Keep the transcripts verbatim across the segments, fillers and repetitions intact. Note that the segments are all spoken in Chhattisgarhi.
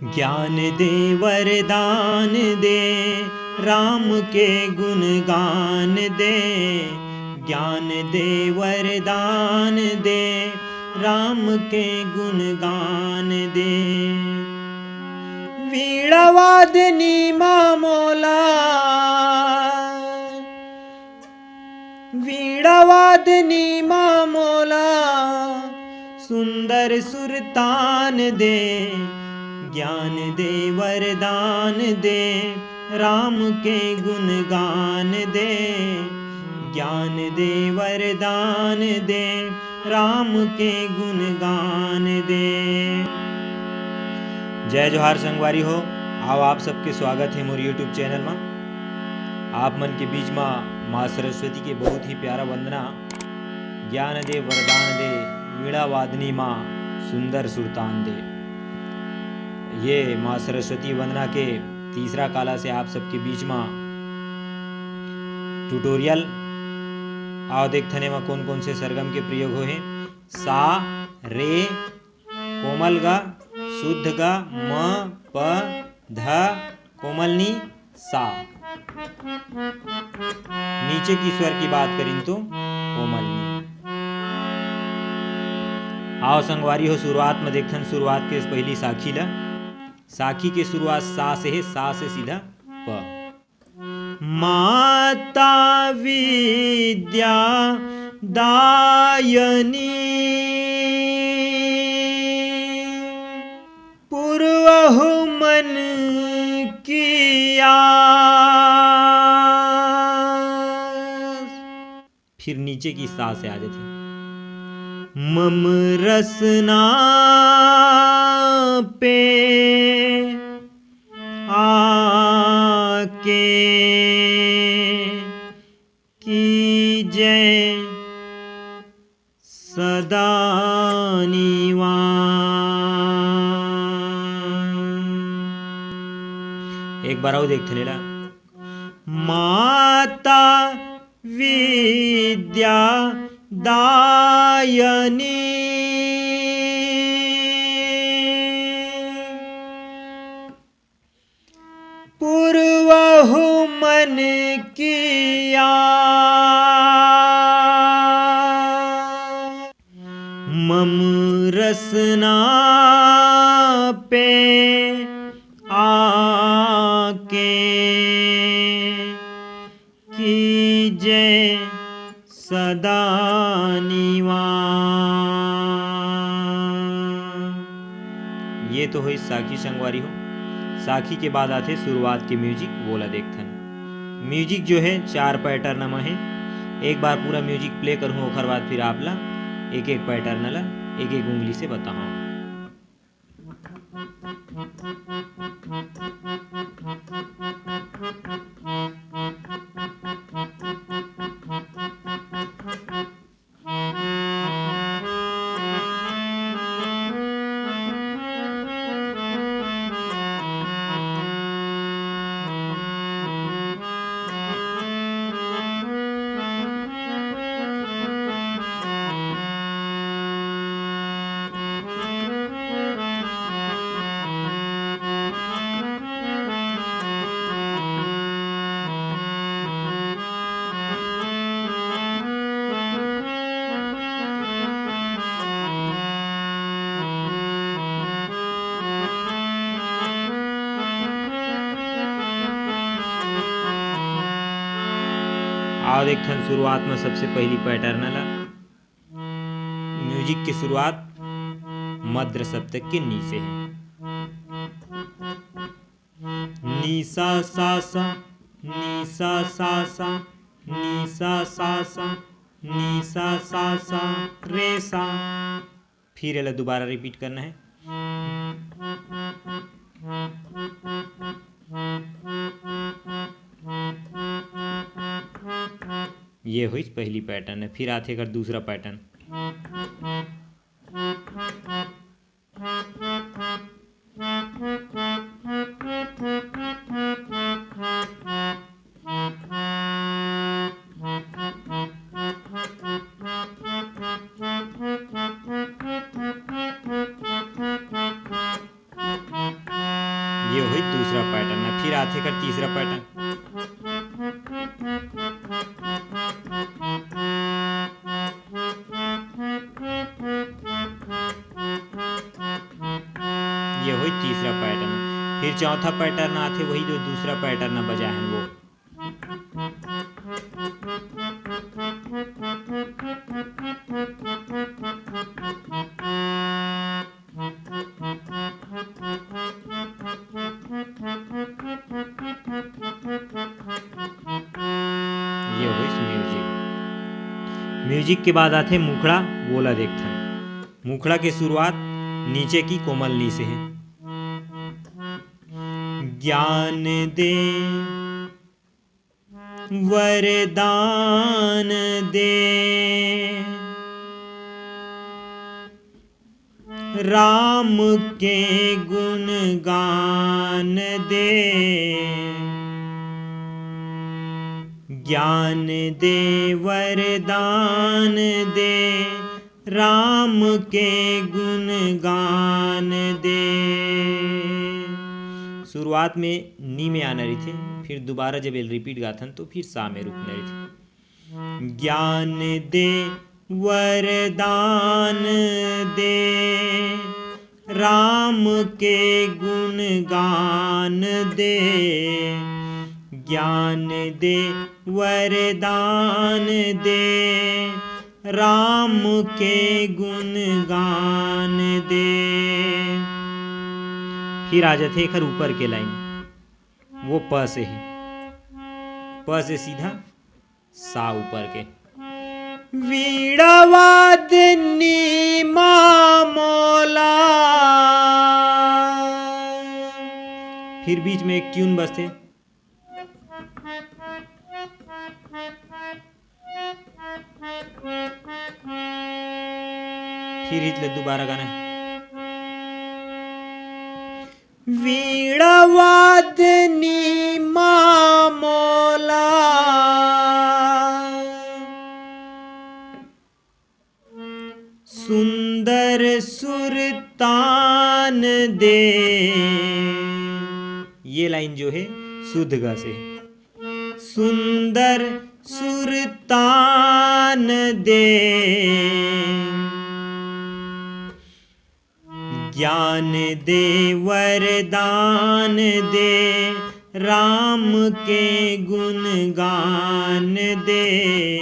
ज्ञान दे वरदान दे, राम के गुणगान दे। ज्ञान दे वरदान दे, राम के गुणगान दे। वीणा वादनी मा मोला, वीणा वादनी मा मोला, सुंदर सुरतान दे। ज्ञान दे वरदान दे, राम के गुणगान दे। ज्ञान दे वरदान दे, राम के गुणगान दे। जय जोहार संगवारी हो, आओ आप सबके स्वागत हे मोर YouTube चैनल मा। आप मन के बीच मा माँ सरस्वती के बहुत ही प्यारा वंदना। ज्ञान दे वरदान दे, वीणा वादनी मा सुंदर सुरतान दे। ये माँ सरस्वती वंदना के तीसरा काला से आप सबके बीच मा ट्यूटोरियल। आओ देखथन एमा कोन कोन से सरगम के प्रयोग होहे। सा, रे, कोमल ग, शुद्ध ग, म, प, ध, कोमल नी, सा। नीचे की स्वर की बात करिन तो कोमल नी। आओ संगवारी हो, शुरुआत में देखथन शुरुआत के पहली साखी ला। साखी के शुरुआत सा से हे, सा से सीधा प। माता विद्या दायनी, पूर्वहु मन की आस। फिर नीचे की सा से आ जाथे। मम रसना पे आके कीजे सदा निवास। एक बार अउ देखथन एला। माता विद्या दायनी, पूर्वहु मन की आस। मम रसना पे आके कीजे सदा निवास। ये तो होइस साखी संगवारी हो। साखी के बाद आथे शुरुआत के म्यूजिक, वोला देखथन। म्यूजिक जो है चार पैटर्न म है। एक बार पूरा म्यूजिक प्ले करहूँ, ओखर बाद फिर आप ला एक एक पैटर्न ला एक एक उंगली से बताहूँ। आओ देखथन शुरुआत में सबसे पहली पैटर्न ला। म्यूजिक की शुरुआत मद्र सप्तक के नी से है। नी सा सा सा, नी सा सा सा, नी सा सा सा, नी सा सा सा, रे सा। फिर एला दोबारा रिपीट करना है। ये हुई पहली पैटर्न है। फिर आथे एकर दूसरा पैटर्न। ये होई दूसरा पैटर्न। फिर आथे एकर तीसरा पैटर्न। ये होई तीसरा पैटर्न। फिर चौथा पैटर्न आथे, वही जो दूसरा पैटर्न बजाए हन वो। ये होइस म्यूजिक। म्यूजिक के बाद आथे मुखड़ा, वोला देखथन। मुखड़ा के शुरुआत नीचे की कोमल नी से हे। ज्ञान दे, वरदान दे, राम के गुणगान दे। ज्ञान दे, वरदान दे, राम के गुणगान दे। शुरुआत में नी में आना रहिथे, फिर दोबारा जब एल रिपीट गाथन तो फिर सा में रुकना रहिथे। ज्ञान दे, वरदान दे, राम के गुणगान दे। ज्ञान दे, वरदान दे, राम के गुणगान दे। फिर आ जाथे एखर ऊपर के लाइन, वो प से हे। प से सीधा सा ऊपर के। वीणावादनी माँ मोला। फिर बीच में एक ट्यून बजथे। फिर हिच ले दोबारा गाना। वीणावादनी माँ मोला, सुंदर सुरतान दे। ये लाइन जो है शुद्ध ग से, सुंदर सुरतान दे। ज्ञान दे वरदान दे, राम के गुणगान दे।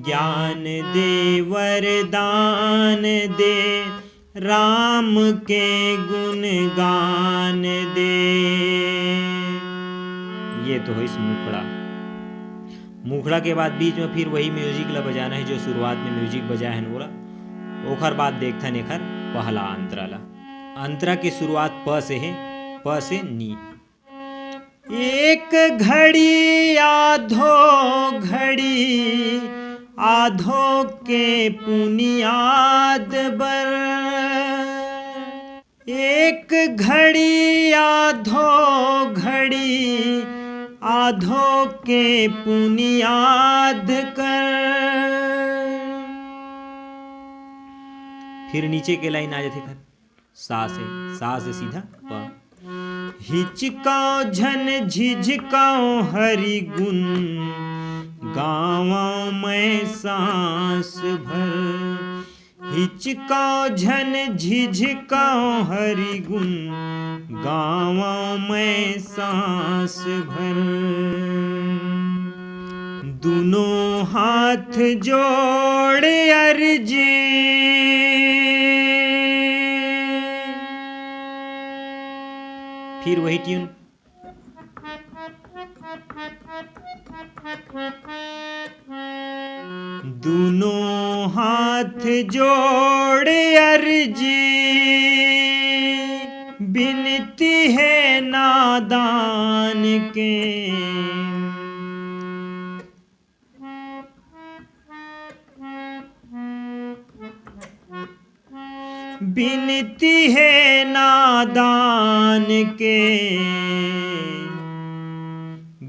ज्ञान दे वरदान दे, राम के गुणगान दे। ये तो होइस मुखड़ा। मुखड़ा के बाद बीच में फिर वही म्यूजिक ला बजाना है जो शुरुआत में म्यूजिक बजाए हन वोला। ओखर बाद देखथन एखर पहला अंतरा ला। अंतरा के शुरुआत प से है, प से नी। एक घड़ी आधो घड़ी आधो के पुनियाद बर, एक घड़ी आधो घड़ी आधो के पुनियाद कर। फिर नीचे के लाइन आ जाथे एखर। सा से, सा से सीधा प। हिचकाओ झन झिझकाओ हरि गुण, गावाओ मैं सांस भर। हिचकाओ झन झिझकाओ हरि गुण, गावाओ मैं सांस भर। दुनों हाथ जोड़ अर्जी। फिर वही ट्यून। दुनों हाथ जोड़ अर्जी, बिनती है नादान के। बिनती है नादान के,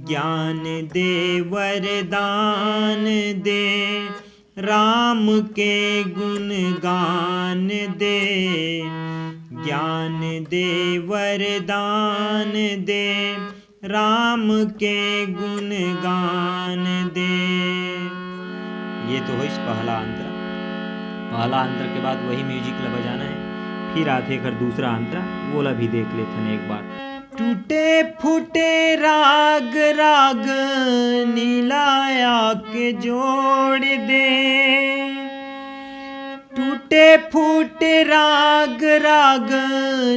ज्ञान दे वरदान दे, राम के गुणगान दे। ज्ञान दे वरदान दे, राम के गुणगान दे। ये तो होइस पहला अंतरा। पहला अंतरा के बाद वही म्यूजिक ला बजाना है। फिर आथे एकर दूसरा अंतरा, वोला भी देख लेथन एक बार। टूटे फूटे राग राग नीलाया के जोड़ दे। टूटे फूटे राग राग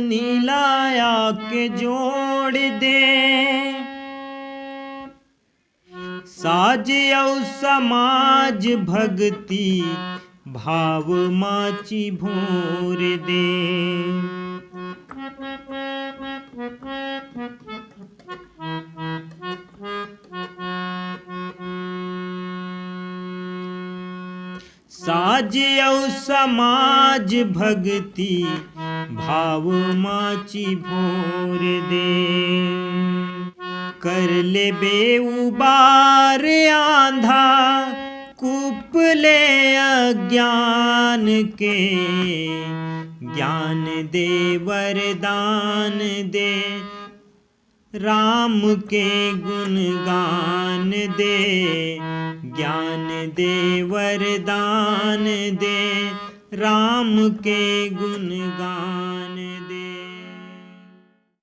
नीलाया के जोड़ दे। साज अउ समाज भक्ति भाव माची भोर दे। साज अउ समाज भक्ति भाव माची भोर दे। कर लेबे उबार आंधा कुप ले अज्ञान के। ज्ञान दे वरदान दे, राम के गुणगान दे। ज्ञान दे वरदान दे, राम के गुणगान।